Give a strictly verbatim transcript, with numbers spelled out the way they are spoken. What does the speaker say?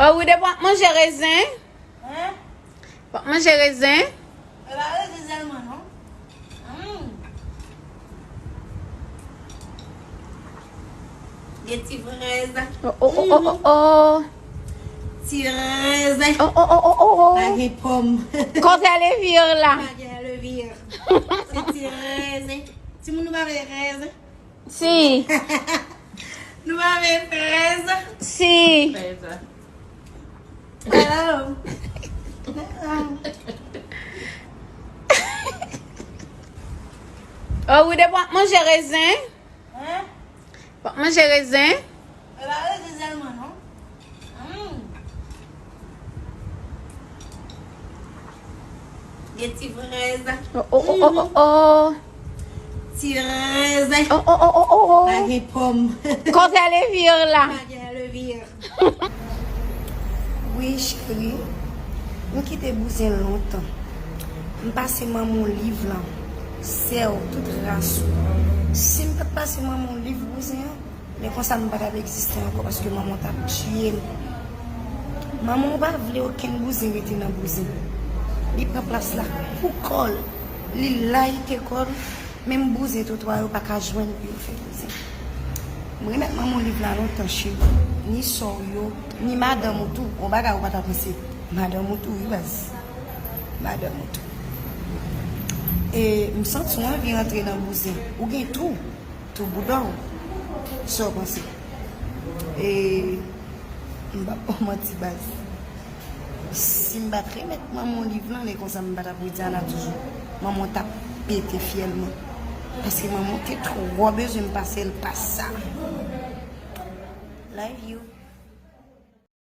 Oh, Woody, w ap manje rezen? Hein? W ap manje rezen? E pa rezen sèlman, non. Hmm. Gen ti frèz. Oh, oh, oh, oh, oh, oh. Ti rezen. Oh, oh, oh, oh, oh, oh. Pa gen pòm. Kote levir la? Pa gen levir. Se ti rezen. Timoun, nou pa vle rezen. Si. Nou pa vle rezen. Si. Hello. Oh, Woody, w ap manje rezen? Hein? W ap manje rezen? E pa rezen sèlman, non. Hmm. Gen ti frèz. Oh, oh, oh, oh, oh, oh. Ti rezen. Oh, oh, oh, oh, oh, oh. Pa gen pòm. Kote levir la? Pa gen levir. Wi, cheri. M kite bouzen lontan. M pase manman w liv lan. Sè w, tout ras ou. Si m pa t pase manman w liv bouzen an, men konsa m pa t ap egziste ankò paske manman w t ap tiye m. Manman w pa vle okenn bouzen rete nan bouzen. Li pran plas la pou kò l. Li layite kò l. Menm bouzen twotwa yo pa ka jwenn pou yo fè bouzen. M remèt manman w liv la lontan, cheri. Ni sè w yo, ni madanm ou tou. Yon bagay ou pa ta panse. Madanm ou tou, wi, baz. Madanm ou tou. E m santi w anvi rantre nan bouzen. Ou gen tou. Tou bouda w. Sa w panse? E m p ap ba w manti, baz. Si m pa t remèt manman w liv lan, men konsa m pa t ap redi a la toujou. Manman w t ap pete fyèl mwen. Paske manman w te twò bezwen m pase l pa sa. Love you.